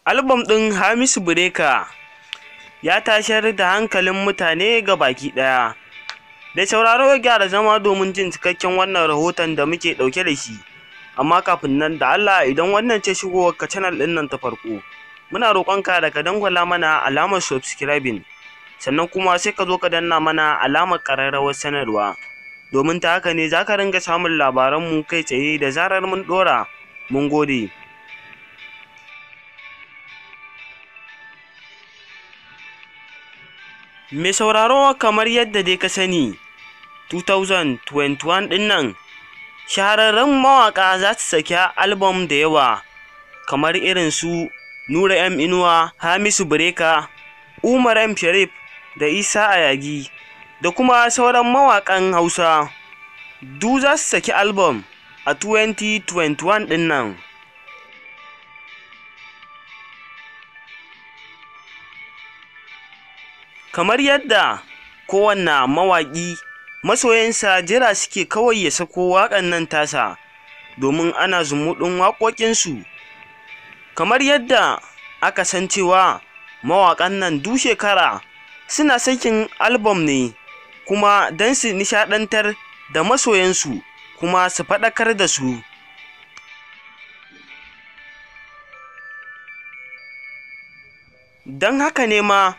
Album ɗin Hamisu Breaker ya tashar da hankalin mutane baki ɗaya. Da sauraro, gyara zama domin jin cikakken wannan rahoton da muke ɗauke da shi. Amma kafin nan, da Allah, idan wannan ce shigowar ka channel ɗin nan ta farko, muna roƙonka da ka dangwala mana alamar subscribing, sannan kuma sai ka zo ka danna mana alamar ƙararrawar sanarwa, domin ta haka ne za ka ringa samun labaranmu kai tsaye da zarar mun ɗora. Mun gode. Mai sauraro, kamar yadda dai ka sani, 2021 ɗin nan shahararrun mawaƙa za su saki album da yawa, kamar irin su Nura M Inuwa, Hamisu Breaker, Umar M Sharif da Isa Ayagi, da kuma sauran mawaƙan Hausa. Du za su saki album a 2021 ɗin nan. Kamar yadda kowanne mawaƙi masoyansa jira suke kawai ya sako waƙan nan tasa, domin ana zumuɗin waƙoƙinsu. Kamar yadda aka san cewa mawaƙan nan duk shekara suna sakin album ne, kuma don su nishaɗantar da masoyansu kuma su faɗakar da su. Don haka ne ma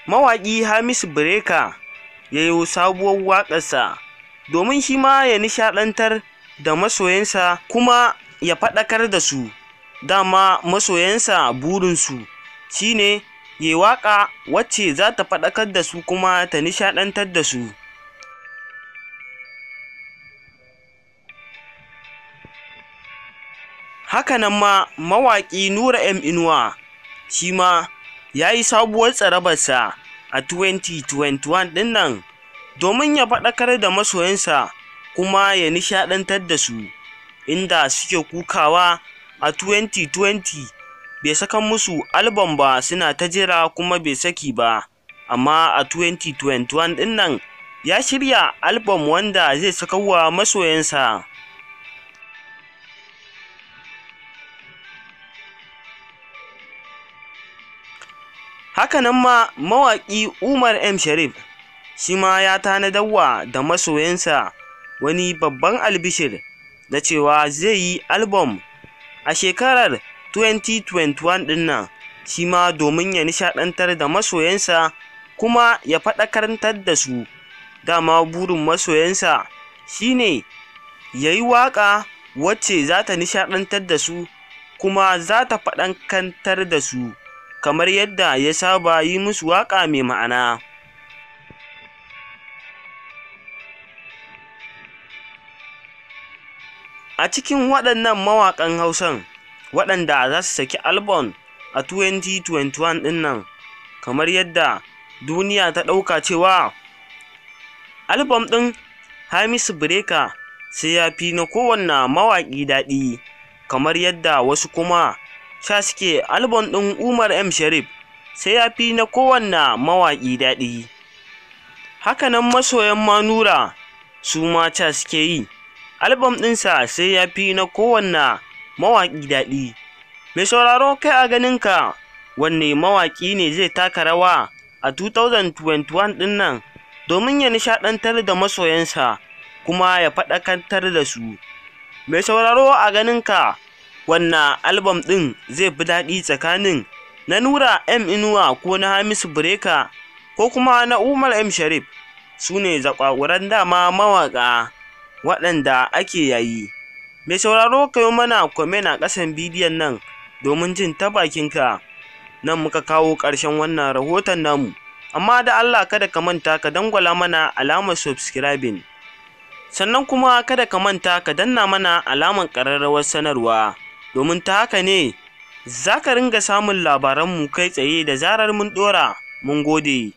mawaƙi Hamisu Breaker ya yi sabuwar waƙarsa, domin shi ma ya nishaɗantar da masoyansa kuma ya faɗakar da su. Dama masoyansa burinsu shi ne ya yi waƙa wacce za ta faɗakar da su kuma ta nishaɗantar da su. Hakanan ma mawaƙi Nura M Inuwa shi ma ya yi sabuwar tsarabarsa a 2021 ɗin nan, domin ya faɗakar da masoyansa kuma ya nishaɗantar da su, inda suke kukawa a 2020 bai saka musu album ba, suna ta jira kuma bai saki ba. Amma a 2021 ɗin nan ya shirya album wanda zai saka wa masoyansa. Hakanan ma mawaƙi Umar M Sharif shi ma ya tanadarwa da masoyansa wani babban albishir na cewa zai yi album a shekarar 2021 ɗin nan, shi ma domin ya nishaɗantar da masoyansa kuma ya faɗakantar da su. Dama burin masoyansa shine ya yi waƙa wacce za ta nishaɗantar da su kuma za ta faɗakantar da su, kamar yadda ya saba yi musu waƙa mai ma'ana. A cikin waɗannan mawaƙan Hausan waɗanda za su saki album a 2021 ɗin nan, kamar yadda duniya ta ɗauka cewa album ɗin Hamisu Breaker sai ya fi na kowanne mawaƙi daɗi, kamar yadda wasu kuma sha suke album ɗin Umar M Sharif sai ya fi na kowanne mawaƙi daɗi. Hakanan masoyan Manura su ma ca suke yi album ɗinsa sai ya fi na kowanne mawaƙi daɗi. Mai sauraro, kai a ganinka, wanne mawaƙi ne zai taka rawa a 2021 ɗin nan domin ya nishaɗantar da masoyansa kuma ya faɗakantar da su? Mai sauraro, a ganinka, wanne album ɗin zai fi daɗi tsakanin na Nura M Inuwa ko na Hamisu Breaker ko kuma na Umar M Sharif? Su ne zaƙwaƙuran dama mawaƙa waɗanda ake yayi. Mai sauraro, ka yi mana comment a ƙasan bidiyon nan domin jin ta bakinka. Nan muka kawo ƙarshen wannan rahoton namu. Amma da Allah, kada ka manta ka dangwala mana alamar subscribing, sannan kuma kada ka manta ka danna mana alamar ƙararrawar sanarwa, domin ta haka ne za ka ringa samun labaranmu kai tsaye da zarar mun ɗora. Mun gode.